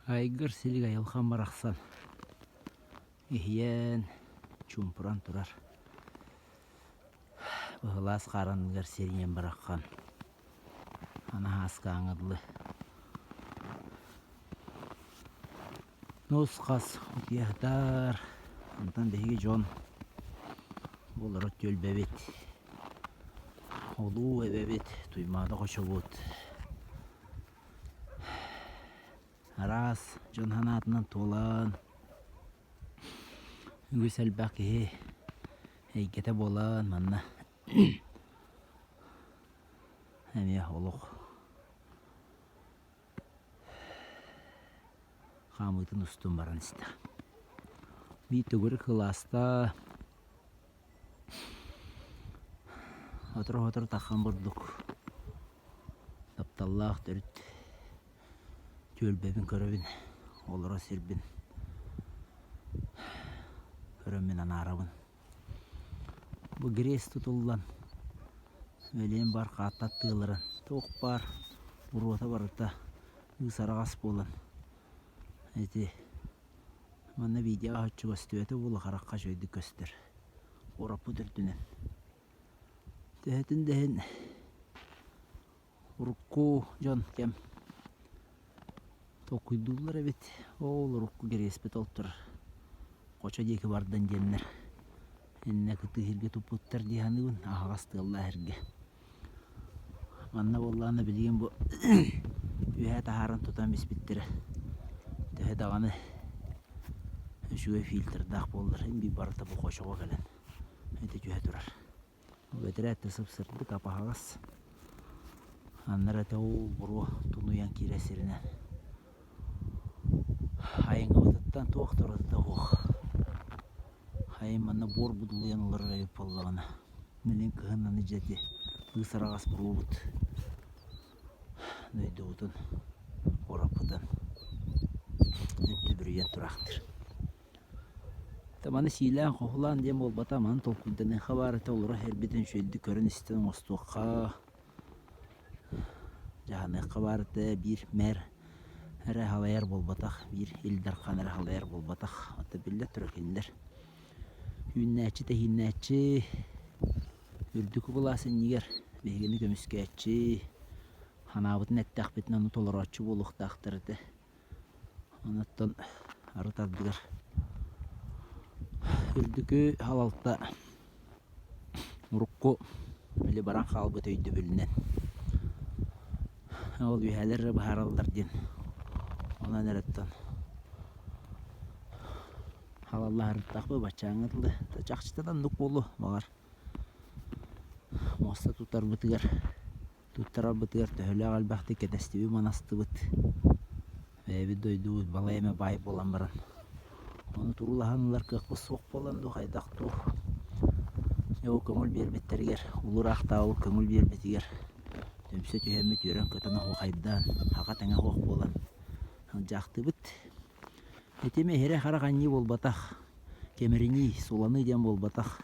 Айгыр-силик айылҕам барахсан иһийэн, чуумпуран турар. Быһылаас хаараныгар сирийэн бараххан анаһааскааҥҥа дылы нус-хас утуйа сытар. Онтон биһиги дьон олорор түөлбэбит, улуу эбэбит, Туймаада хочобут Араас дьон санаатынан туолан, үгүс элбэх киһи эйгэтэ буолан манна эмиэ олох хаамыытын устун баран истэ. Биир төгүрүк кылааста Сотору-сотору таххан бурдук тапталлаах төрүт түөлбэбин көрөбүн, олорор сирбин көрөммүн анаарабын. Бу грес тутуллан бэлиэм бар хааттат тыалыран туох баар буруота барыта ыыс араҕас буолан ити Манна видеоҕа оччо көстүбэтэ буолуо, харахха үчүгэйдик көстөр. Куораппыт үрдүнэн. Төһөтүн да иһин урукку дьон кэм толкуйдууллар эбит. Ол урукку Гириэспит ол турар. Хочо диэки бардан диэннэр иннэ кытыы сиргэ туппуттар дии саныыбын, аһаҕас тыаллаах сиргэ. Манна буоллаҕына билигин бу үөһэ таһааран тутан биспиттэрэ төһө даҕаны үчүгэй фильтрдаах буоллар син биир барыта бу хочоҕо кэлэн ити түһэ турар. Бэтэрээт да сып-сырдык апаһаҕас. Аннара этэ ол буруо тунуйан киирэр сиринэн айыҥҥабытыттан туох да уратыта суох. Хайа манна буор будулуйан олорор эбит буоллаҕына Билигин кыһын аны дьэ ити быыс араҕас буруобут дойдубутун, куораппытын өттө бүрүйэн тураахтыыр. Маны сиилээн-хоһулаан диэн буолбата, маны толкуйданыахха баар этэ, олоро иһэрбитин үчүгэйдик көрөн-истэн оҥостуохха, дьаһаныахха баар этэ, биир мэр эрэ халайар буолбатах, биир Ил Дархан эрэ халайар буолбатах. Оттон биллэ турар кинилэр Үүннээччи-тэһииннээччи, үрдүкү былаас иннигэр биһигини көмүскээччи, санаабытын эттэхпитинэ ону толорооччу буолуохтаахтар этэ. Онон арыт ардыгар үрдүкү салалта урукку били баран хаалбыт өйдөбүлүнэн ол үөһээлэр эрэ быһаараллар диэн онон эрэттэн Халаллаһарыттахпы баччааҥҥа дылы чахчыта да оннук буолуо баҕар муоста тутарбытыгар туттарарбытыгар төһөлөөх элбэхтик кэтэстибит манастыбыт бэйэбит дойдубут балай эмэ баай буолан баран ону туруулаһан ылар кыахпыт суох буолан дуу хайдах дуу дьэ ол көҥүл биэрбиттэригэр улуу ыраахтааҕы көҥүл биэрбитигэр түмсэ түһэммит үөрэн-көтөн оһуохайдаан аҕа тэҥэ суох буолан сылдьаахтыыбыт Этим эһирэ-харах анньыы буолбатах, кэмиринии, суланыы диэн буолбатах.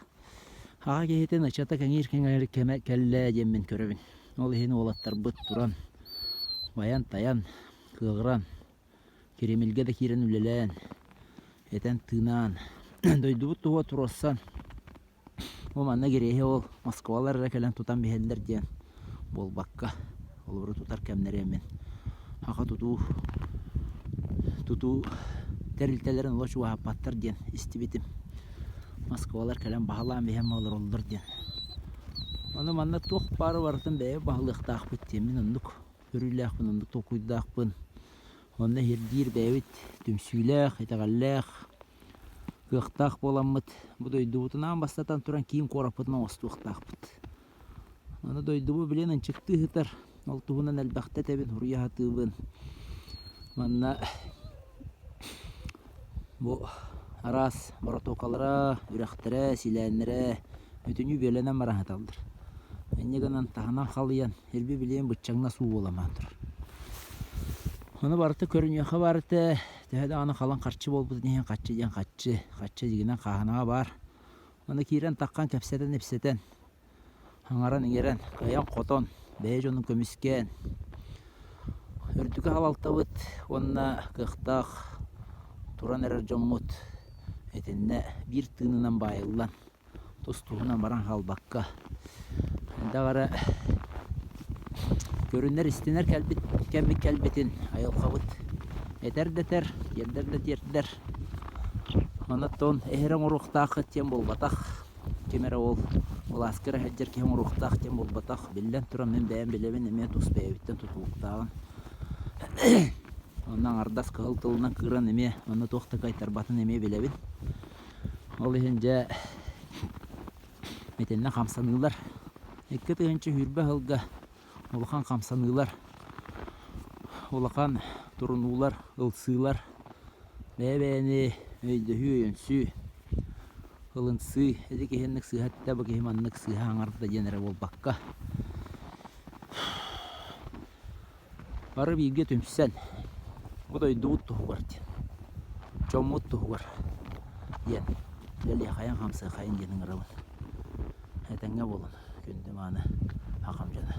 Аҕа киһитин ычата кэҥиир кэҥэр кэмэ кэллэ диэммин көрөбүн. Ол иһин уолаттарбыт туран, байан-тайан, кыаҕыран, Кремльгэ да киирэн үлэлээн, этэн-тыынаан, дойдубут туһугар туруорсан Бу манна гириэһи ол Москвалар эрэ кэлэн тутан биһэллэр диэн буолбакка, олору тутар кэмнэрэ мин саха тутуу тутуу тэрилтэлэрин олох чугаһаппаттар диэн истибитим. Москвалар кэлэн баһылаан биһэн олороллор диэн. Ону манна туох баары барытын бэйэ баһылыахтаахпыт диэн мин оннук көрүүлээхпин, оннук толкуйдаахпын. Онно иһирдиир бэйэбит түмсүүлээх, итэҕэллээх Кыахтаах буоламмыт бу дойдубутун аан бастатан туран киин куораппытын оҥостуохтаахпыт. Аны дойдубу билэн ынчыктыы сытар, ол туһунан элбэхтэ этэбин, суруйа сатыыбын. Манна бу араас боротуокалара, үрэхтэрэ, силээннэрэ бүтүннүү бүөлэнэн баран сыталлар. Инньэ гынан таһынан халыйан Илби билиэн быччаҥнас уу буоламаан турар. Ону барыта көрүнүөххэ баар этэ. Төһө даҕаны халыҥ харчы буолбутун иһин хаччы диэн хаччы, хаччы дьигинэн хааһынаҕа баар. Ону киирэн таххан кэпсэтэн-ипсэтэн, аҥаран-иҥэрэн, кыайан-хотон, бэйэ дьонун көмүскээн, үрдүкү. Үрдүкү салалтабыт уонна кыахтаах туран эрэр дьоммут итиннэ биир тыынынан баайыллан, тус-туһунан баран хаалбакка, хайдах эрэ көрүнэр-истинэр кэлбит кэммит кэлбитин айылҕабыт этэр да этэр, тиэрдэр да тиэрдэр. Онон эһэрэ оҥоруохтааххыт диэн буолбатах. Ким эрэ ол былааска эрэ сылдьар киһи оҥоруохтаах диэн буолбатах. Биллэн туран, мин бэйэм билэбин эмиэ тус бэйэбиттэн тутулуктааҕын. Онно аҥардас кыһыл тылынан кыыран эмиэ онно туох да кыайтарбатын эмиэ билэбин. Ол иһин дьэ итиннэ хамсаныылар 2020 сылга улахан хамсаныылар, улахан турунуулар, ылсыылар, бэйэ-бэйэни өйдөһүү, өйөнсүү ылынсыы, ити киһи сыыһа эттэ, бу киһи маннык сыыһа аҥарда диэн эрэ буолбакка, бары бииргэ түмсэн, бу дойдубут туһугар диэн, дьоммут туһугар диэн үлэлиэхэйин-хамсыахайын диэн ыҥырабын. Этэҥҥэ буолун, күндү мааны хахам дьоно.